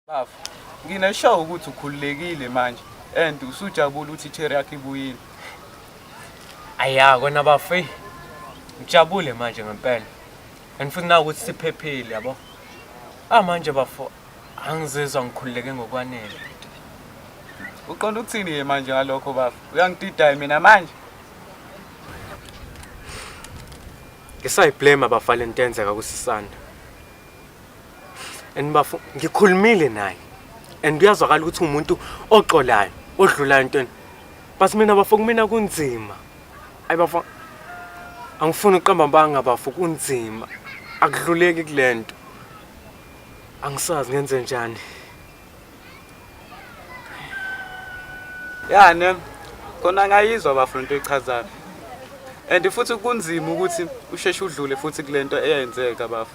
Bafo, ngine-sure ukuthi ukhululekile manje and usujabula ukuthi i-cherry yakho ibuyile. Aya kona bafo, eyi, ngijabule manje ngempela. And futhi naku ukuthi siphephile yabo. Ah manje bafo, angizizwa ngikhululeke ngokwanele. Uqonda ukuthini-ke manje ngalokho bafo? Uyangidida mina manje? Ngisayiblame bafo lento eyenzeka kuSisanda. And bafo ngikhulumile naye and uyazwakala ukuthi umuntu oxolayo odlulayo entweni but mina bafo kumina kunzima ayi bafo angifuni uqamba banga bafo kunzima akudluleki kulento angisazi ngenze njani. Ya ne khona ngayizwa bafo lento oyichazayo and futhi kunzima ukuthi usheshe udlule futhi kulento eyenzeka bafo.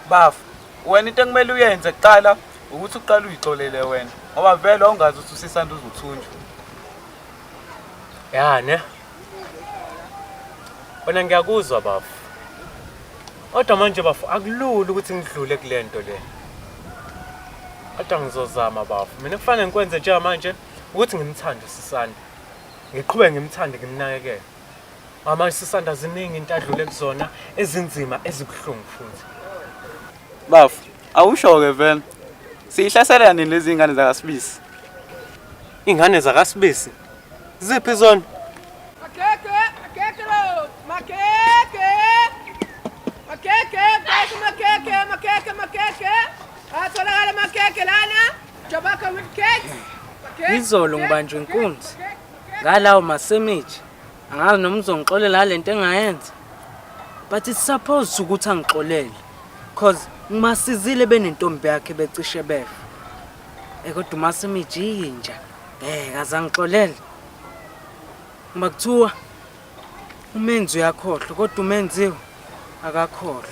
Bafo, wena into ekumele uyenze kuqala ukuthi uqale uyixolele wena ngoba vele wawungazi ukuthi usisanda uzothunjwa. Ya ne. Wena ngiyakuzwa bafo. Kodwa manje bafo akulula ukuthi ngidlule kule nto le. Kodwa ngizozama bafo. Mina kufanele ngikwenze njengamanje ukuthi ngimthande usisanda. Ngiqhubeke ngimthande ngimnakekele. Mama Sisanda ziningi into adlule kuzona ezinzima ezibuhlungu futhi. Bafo, awusho-ke vele. Siyihlasela nini lezi ngane zakaSibisi? Ingane zakaSibisi? Ziphi zona? Makeke, makeke lo, makeke. Makeke, guys, makeke, makeke, makeke. Atholakala makeke lana. Jabaka with cakes. Makeke. Izolo ngibanjwe inkunzi ngalawo masemiji. Angazi noma uzongixolela ngale nto engayenza. But it's supposed ukuthi angixolele. Cause ngimasizile benentombi yakhe becishe befa. Eh kodwa uMasimiji yinja. Ngeke azangixolele. Ngoba kuthiwa umenzi uyakhohlwa kodwa umenziwe akakhohlwa.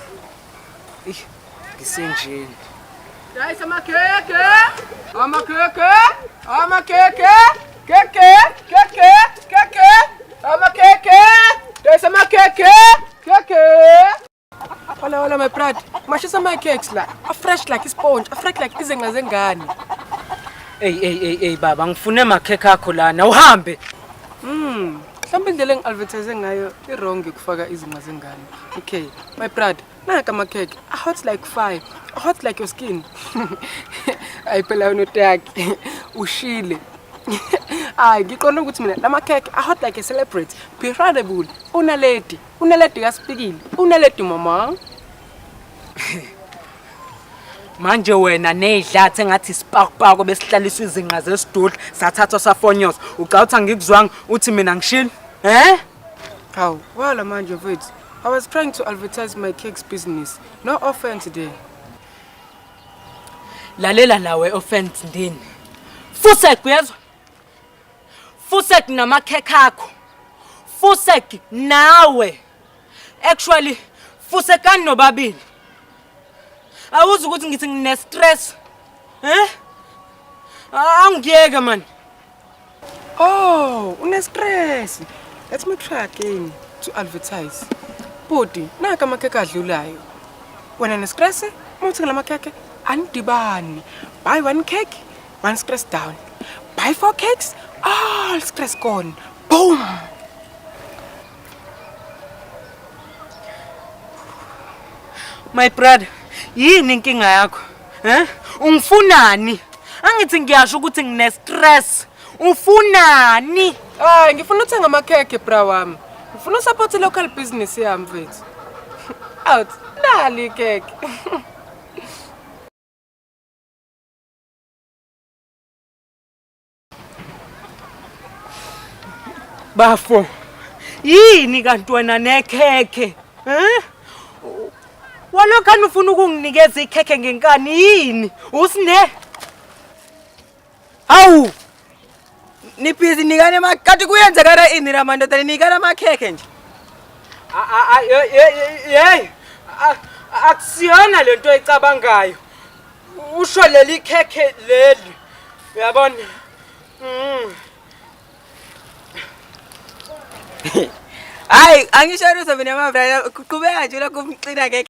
Ih ngisenjeni. Guys, amakeke. Amakeke. Amakeke. Keke, keke, keke. Amakeke. Guys, amakeke. Keke. Hola, hola, my brother. Mashisa my cakes la. A fresh like isponge, a fresh like izinqa zengane. Ey ey ey ey baba ngifune makhekhe akho lana uhambe. Mhlawumbe indlela engi-advertise ngayo i-wrong yokufaka izinqa zengane. Okay, my brother, nanka amakhekhe. A hot like fire, a hot like your skin. Ayi phela wena utaki. Ushile. Hayi ngiqonda ukuthi mina lamakhekhe a hot like a celebrity. Preferable. Unaledi, unaledi kaSipikile, unaledi mama. Manje wena nezidlathe engathi isipakupako besihlaliswa izinqa zesidudla sathathwa safonyoza. Ucabanga ukuthi angikuzwanga uthi mina ngishilo? Eh? Hawu, wala manje mfethu. I was trying to advertise my cakes business. No offense there. Lalela lawe offense ndini. Fusek uyezwa? Fusek namakhekhe akho. Fusek nawe. Actually fusekani nobabili. Awuzi ukuthi ngithi ngine stress. Eh? Angiyeke man. Oh, une-stress. Let me try again to advertise. Bhuti, nanka amakhekhe adlulayo. Wena ne-stress, uma uthenga lamakhekhe, anidibani. Buy one cake, one stress down. Buy four cakes, all stress gone. Boom! My brother, yini inkinga yakho? Eh? Ungifunani? Angithi ngiyasho ukuthi ngine stress. Ufunani? Hayi, ngifuna uthenga amakhekhe bra wami. Ngifuna usupport local business yami mfethu. Out, nali ikhekhe. Bafo. Yini kanti wena nekhekhe? Eh? Walokhu ufuna ukunginikeza ikhekhe ngenkani yini? Usine? Hawu! Nibhizi nikane kanti kuyenzekala ini la mandoda ninikana amakhekhe nje. Hey, akusiyona lento oyicabangayo. Usho leli khekhe leli. Uyabona? Hayi, angisho lutho mina mavra, qhubeka nje lokhu umxina ngeke.